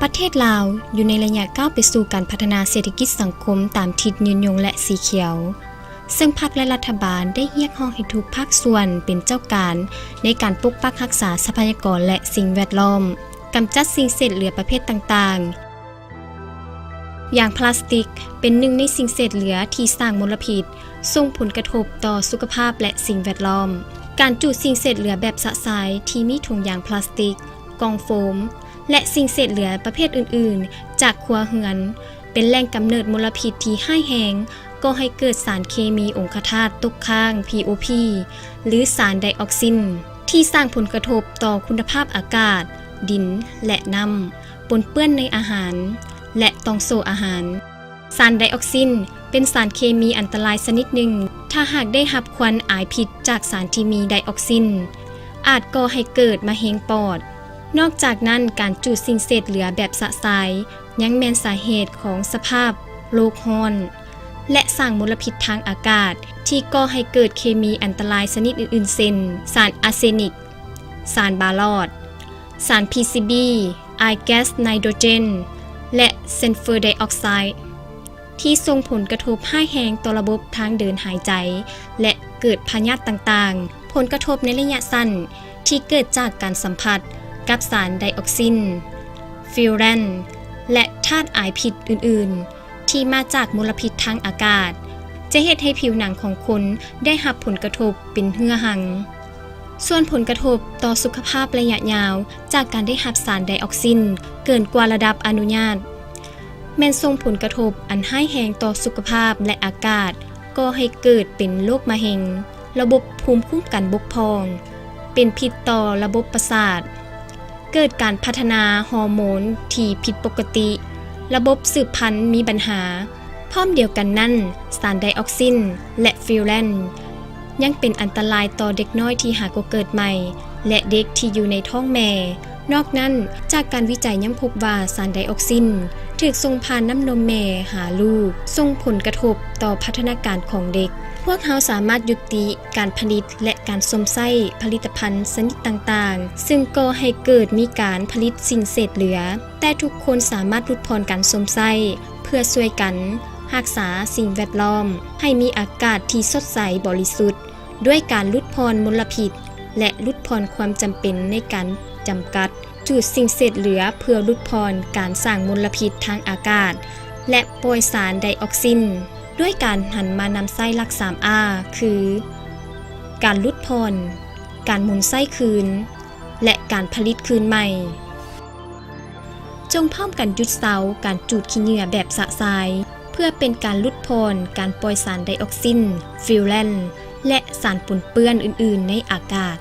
ປະເທດລາວຢູ່ໃນໄລຍະກ້າວໄປສູ່ການພັດທະນາເສດຖະກິດສັງຄົມຕາມທິດຍືນຍົງ ແລະ ສີຂຽວ, ເຊິ່ງພັກ ແລະ ລັດຖະບານໄດ້ຮຽກຮ້ອງໃຫ້ທຸກພາກສ່ວນເປັນເຈົ້າການໃນການປົກປັກຮັກສາຊັບພະຍາກອນ ແລະ ສິ່ງແວດລ້ອມ, ກຳຈັດສິ່ງເສດເຫຼືອປະເພດຕ່າງໆ. ຢາງພລາສຕິກເປັນໜຶ່ງໃນສິ່ງເສດເຫຼືອທີ່ສ້າງມົນລະພິດ, ສົ່ງຜົນກະທົບຕໍ່ສຸຂະພາບ ແລະ ສິ່ງແວດລ້ອມ. ການຈູດສິ່ງເສດເຫຼືອແບບຊະຊາຍທີ່ມີຖົງຢາງພລາສຕິກ, ກ່ອງໂຟມ ແລະ ສິ່ງເສດເຫຼືອປະເພດອື່ນໆຈາກຄົວເຮືອນ ເປັນແຫຼ່ງກຳເນີດມົນລະພິດທີ່ຮ້າຍແຮງ, ກໍ່ໃຫ້ເກີດສານເຄມີອົງຄະທາດຕົກຄ້າງ ພີ ໂອ ພີ ຫຼື ສານໄດອອກຊິນ ທີ່ສ້າງຜົນກະທົບຕໍ່ຄຸນນະພາບອາກາດ, ດິນ ແລະ ນ້ຳ, ປົນເປື້ອນໃນອາຫານ ແລະ ຕ່ອງໂສ້ອາຫານ. ສານໄດອອກຊິນເປັນສານເຄມີອັນຕະລາຍຊະນິດໜຶ່ງ, ຖ້າຫາກໄດ້ຮັບຄວັນອາຍພິດຈາກສານທີ່ມີໄດອອກຊິນ, ອາດກໍ່ໃຫ້ເກີດມະເຮັງປອດ. ນອກຈາກນັ້ນ, ການຈູດສິ່ງເສດເຫຼືອແບບຊະຊາຍ ຍັງແມ່ນສາເຫດຂອງສະພາບໂລກຮ້ອນ ແລະ ສ້າງມົນລະພິດທາງອາກາດ ທີ່ກໍ່ໃຫ້ເກີດເຄມີອັນຕະລາຍຊະນິດອື່ນໆ ເຊັ່ນ ສານອາເຊນິກ, ສານບາລອດ, ສານ ພີ ຊີ ບີ, ອາຍແກັສໄນໂຕຣເຈນ ແລະ ຊັນເຟີໄດອອກໄຊ ທີ່ສົ່ງຜົນກະທົບຮ້າຍແຮງຕໍ່ລະບົບທາງເດີນຫາຍໃຈ ແລະ ເກີດພະຍາດຕ່າງໆ. ຜົນກະທົບໃນໄລຍະສັ້ນທີ່ເກີດຈາກການສຳຜັດກັບສານໄດອອກຊິນ, ຟິວແລນ ແລະ ທາດອາຍພິດອື່ນໆ ທີ່ມາຈາກມົນລະພິດທາງອາກາດ ຈະເຮັດໃຫ້ຜິວໜັງຂອງຄົນໄດ້ຮັບຜົນກະທົບເປັນເຮື້ອຮັງ. ສ່ວນຜົນກະທົບຕໍ່ສຸຂະພາບໄລຍະຍາວຈາກການໄດ້ຮັບສານໄດອອກຊິນເກີນກວ່າລະດັບອະນຸຍາດ ແມ່ນສົ່ງຜົນກະທົບອັນຮ້າຍແຮງຕໍ່ສຸຂະພາບ ແລະ ອາກາດ, ກໍ່ໃຫ້ເກີດເປັນໂລກມະເຮັງ, ລະບົບພູມຄຸ້ມກັນບົກຜ່ອງ, ເປັນພິດຕໍ່ລະບົບປະສາດ, ເກີດການພັດທະນາຮໍໂມນທີ່ຜິດປົກກະຕິ, ລະບົບສືບພັນມີບັນຫາ. ພ້ອມດຽວກັນນັ້ນ, ສານໄດອອກຊິນ ແລະ ຟິວແລນ ຍັງເປັນອັນຕະລາຍຕໍ່ເດັກນ້ອຍທີ່ຫາກໍເກີດໃໝ່ ແລະ ເດັກທີ່ຢູ່ໃນທ້ອງແມ່. ນອກນັ້ນ, ຈາກການວິໄຈຍັງພົບວ່າສານໄດອອກຊິນຖືກສົ່ງຜ່ານນ້ຳນົມແມ່ຫາລູກ, ສົ່ງຜົນກະທົບຕໍ່ພັດທະນາການຂອງເດັກ. ພວກເຮົາສາມາດຍຸຕິການຜະລິດ ແລະ ການຊົມໃຊ້ຜະລິດຕະພັນຊະນິດຕ່າງໆ, ເຊິ່ງກໍ່ໃຫ້ເກີດມີການຜະລິດສິ່ງເສດເຫຼືອ, ແຕ່ທຸກຄົນສາມາດຫຼຸດຜ່ອນການຊົມໃຊ້ ເພື່ອຊ່ວຍກັນຮັກສາສິ່ງແວດລ້ອມໃຫ້ມີອາກາດທີ່ສົດໃສບໍລິສຸດ ດ້ວຍການຫຼຸດຜ່ອນມົນລະພິດ ແລະ ຫຼຸດຜ່ອນຄວາມຈຳເປັນໃນການຈຳກັດຈູດສິ່ງເສດເຫຼືອ ເພື່ອຫຼຸດຜ່ອນການສ້າງມົນລະພິດທາງອາກາດ ແລະ ປ່ອຍສານໄດອອກຊິນ ດ້ວຍການຫັນມານຳໃຊ້ຫຼັກສາມອາ ຄື ການຫຼຸດຜ່ອນ, ການໝູນໃຊ້ຄືນ ແລະ ການຜະລິດຄືນໃໝ່. ຈົ່ງພ້ອມກັນຢຸດເຊົາການຈູດຂີ້ເຫຍື້ອແບບຊະຊາຍ ເພື່ອເປັນການຫຼຸດຜ່ອນການປ່ອຍສານໄດອອກຊິນ, ຟິວແລນ ແລະ ສານປົນເປື້ອນອື່ນໆໃນອາກາດ.